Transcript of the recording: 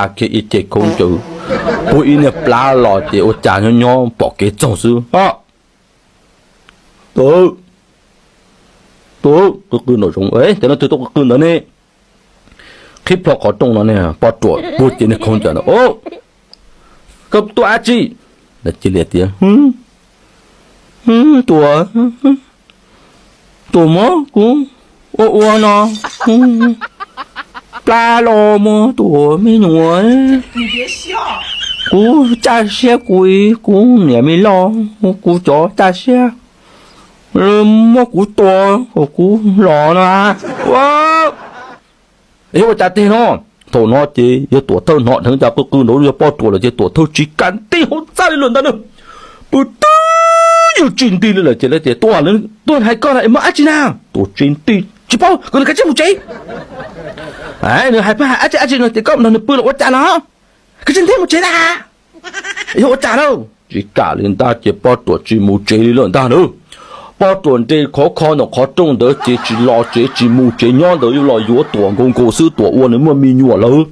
a kiag ib ce khaub ncaws, puag ib niag plab los ces ua cas nyob nyob pom kev txog xwb. Tus, tus qw qw nraum zoov, cov no twg tuaj qw qw ntawd ne? Qhib plho qhov rooj no ne, poj ruam puag ces niag khaub ncaws ntawd, Koj tuaj dab tsi? Cia li tias, Tuam, tuam muab kuv ua ua no, plab los muab tuam me nyuam, kuv caj siab kuv, kuv niam me loj, kuv cov caj siab muab kuv tua kom kuv los no. Yog ua cas tiag no? Thaum no ces yog tuam thawj hnov dheev cas qw qw nraud yog poj ruam lawm ces tuam thawj tsis kam nti hauv txaj li lawm ntag na. Pw twb yog tsis nti li lawm ces lawv tias, Tuam, tuaj hais koj no es muaj dab tsi na? Tuam tsis nti, Tsis paub, kom nws kav tsij mus tsev. Nws hais phaj hais dab tsi dab tsi no ces koj nrog nws pw los ua cas no? Kav tsij nteg mus tsev ntag. Yog ua cas na? Tsis kam li ntag ces poj ruam tsis mus tsev li lawm ntag na. Poj ruam nres khov kho ntawm qhov rooj ntawd ces tsis los tsev tsis mus tsev, nyob ntawd yuav los yuav tuam nkaus nkaus xwb, tuam ua nws muaj me nyuam lawm.